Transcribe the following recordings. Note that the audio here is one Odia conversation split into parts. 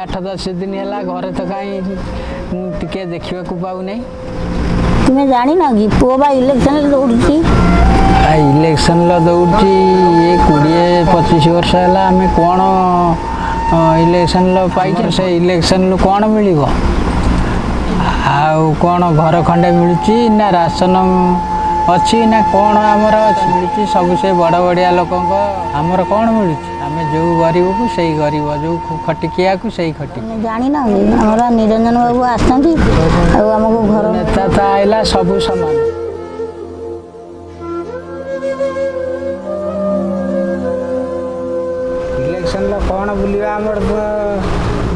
8-10 ଦିନ ହେଲା ଘରେ ତ କାହିଁ ମୁଁ ଟିକେ ଦେଖିବାକୁ ପାଉନାହିଁ। ତୁମେ ଜାଣିନ କି ପୁଅ ବା ଇଲେକ୍ସନରେ ଦୌଡ଼ୁଛି? ଇଲେକ୍ସନ୍ର ଦୌଡ଼ୁଛି, ଇଏ 20-25 ବର୍ଷ ହେଲା ଆମେ କ'ଣ ଇଲେକ୍ସନ୍ର ପାଇଛୁ? ସେ ଇଲେକ୍ସନ୍ରୁ କ'ଣ ମିଳିବ? ଆଉ କ'ଣ ଘର ଖଣ୍ଡେ ମିଳୁଛି ନା ରାସନ ଅଛି ନା କ'ଣ ଆମର ଅଛି ମିଳୁଛି? ସବୁ ସେ ବଡ଼ ବଡ଼ିଆ ଲୋକଙ୍କ, ଆମର କ'ଣ ମିଳୁଛି? ଆମେ ଯେଉଁ ଗରିବକୁ ସେଇ ଗରିବ, ଯେଉଁ ଖଟିକିଆକୁ ସେଇ ଖଟିକିଆ। ତୁମେ ଜାଣିନ କି ଆମର ନିରଞ୍ଜନ ବାବୁ ଆସିଛନ୍ତି ଆଉ ଆମକୁ ଘର ନେତା ତ ଆଇଲା ସବୁ ସମାନ। ଇଲେକ୍ସନ୍ର କ'ଣ ବୁଲିବା ଆମର?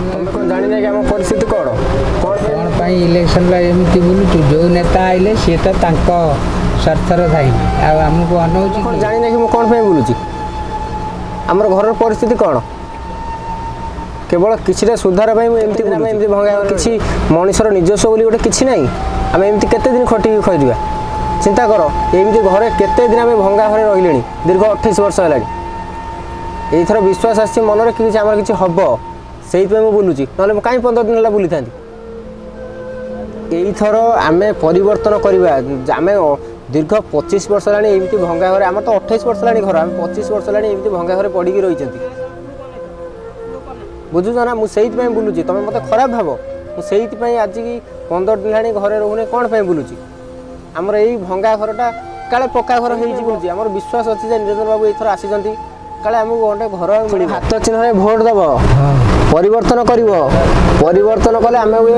ତମେ କ'ଣ ଜାଣିନ କି ଆମ ପରିସ୍ଥିତି କ'ଣ କ'ଣ କ'ଣ ପାଇଁ ଇଲେକ୍ସନ୍ର ଏମିତି ବୁଲୁଛୁ? ଯେଉଁ ନେତା ଆଇଲେ ସିଏ ତ ତାଙ୍କ ସ୍ୱାର୍ଥର ଧାଇଲେ, ଆଉ ଆମକୁ ଅନଉଛି କ'ଣ କି? ଜାଣିନ କି ମୁଁ କ'ଣ ପାଇଁ ବୁଲୁଛି? ଆମର ଘରର ପରିସ୍ଥିତି କ'ଣ? କେବଳ କିଛିଟା ସୁଧାର ପାଇଁ ମୁଁ ଏମିତି, ଆମେ ଏମିତି ଭଙ୍ଗା ଘର, କିଛି ମଣିଷର ନିଜସ୍ୱ ବୋଲି ଗୋଟେ କିଛି ନାହିଁ। ଆମେ ଏମିତି କେତେ ଦିନ ଖଟିକି ଖାଇବା? ଚିନ୍ତା କର, ଏମିତି ଘରେ କେତେ ଦିନ ଆମେ ଭଙ୍ଗା ଘରେ ରହିଲେଣି? ଦୀର୍ଘ 28 ବର୍ଷ ହେଲାଣି। ଏଇଥର ବିଶ୍ୱାସ ଆସିଛି ମନରେ କି କିଛି ଆମର କିଛି ହବ, ସେଇଥିପାଇଁ ମୁଁ ବୁଲୁଛି। ନହେଲେ ମୁଁ କାହିଁ 15 ଦିନ ହେଲା ବୁଲିଥାନ୍ତି? ଏଇଥର ଆମେ ପରିବର୍ତ୍ତନ କରିବା। ଆମେ ଦୀର୍ଘ 25 ବର୍ଷ ହେଲାଣି ଏମିତି ଭଙ୍ଗା ଘରେ, ଆମର ତ 28 ବର୍ଷ ହେଲାଣି ଘର, ଆମେ 25 ବର୍ଷ ହେଲାଣି ଏମିତି ଭଙ୍ଗା ଘରେ ପଡ଼ିକି ରହିଛନ୍ତି। ବୁଝୁଛ ନା? ମୁଁ ସେଇଥିପାଇଁ ବୁଲୁଛି। ତମେ ମୋତେ ଖରାପ ଭାବ, ମୁଁ ସେଇଥିପାଇଁ ଆଜିକି 15 ଦିନ ହେଲାଣି ଘରେ ରହୁନି। କ'ଣ ପାଇଁ ବୁଲୁଛି? ଆମର ଏଇ ଭଙ୍ଗା ଘରଟା କାଳେ ପକ୍କା ଘର ହେଇଛି ବୁଲୁଛି। ଆମର ବିଶ୍ୱାସ ଅଛି ଯେ ନିରଞ୍ଜନ ବାବୁ ଏଇଥର ଆସିଛନ୍ତି, କାଳେ ଆମକୁ ଗୋଟେ ଘର ମିଳିବ। ହାତ ଚିହ୍ନରେ ଭୋଟ ଦେବ, ପରିବର୍ତ୍ତନ କରିବ। ପରିବର୍ତ୍ତନ କଲେ ଆମେ ଆଉ ଏ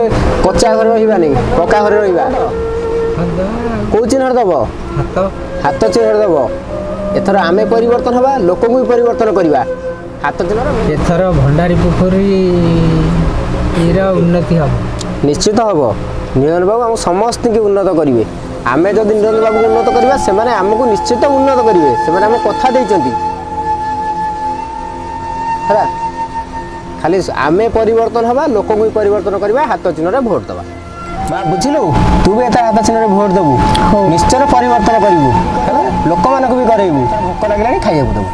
କଚ୍ଚା ଘରେ ରହିବାନି, ପକ୍କା ଘରେ ରହିବା। କୋଉ ଚିହ୍ନରେ ଦେବ? ହାତ। ହାତ ଚିହ୍ନରେ ଦେବ। ଏଥର ଆମେ ପରିବର୍ତ୍ତନ ହେବା, ଲୋକଙ୍କୁ ବି ପରିବର୍ତ୍ତନ କରିବା। ହାତ ଚିହ୍ନରେ। ଏଥର ଭଣ୍ଡାରୀ ପୋଖରୀର ଉନ୍ନତି ହେବ। ନିଶ୍ଚିତ ହେବ। ନିରଞ୍ଜନ ବାବୁ ଆମ ସମସ୍ତଙ୍କୁ ଉନ୍ନତ କରିବେ। ଆମେ ଯଦି ନିରଞ୍ଜନ ବାବୁଙ୍କୁ ଉନ୍ନତ କରିବା, ସେମାନେ ଆମକୁ ନିଶ୍ଚିତ ଉନ୍ନତ କରିବେ। ସେମାନେ ଆମକୁ କଥା ଦେଇଛନ୍ତି। ହେଲା, ଖାଲି ଆମେ ପରିବର୍ତ୍ତନ ହେବା, ଲୋକଙ୍କୁ ବି ପରିବର୍ତ୍ତନ କରିବା, ହାତ ଚିହ୍ନରେ ଭୋଟ ଦେବା। ମା, ବୁଝିଲୁ? ତୁ ବି ଏଥର ହାତ ଚିହ୍ନରେ ଭୋଟ ଦେବୁ, ନିଶ୍ଚୟ ପରିବର୍ତ୍ତନ କରିବୁ। ହେଲା, ଲୋକମାନଙ୍କୁ ବି କରେଇବୁ। ଭୋକ ଲାଗିଲାଣି, ଖାଇବାକୁ ଦେବୁ।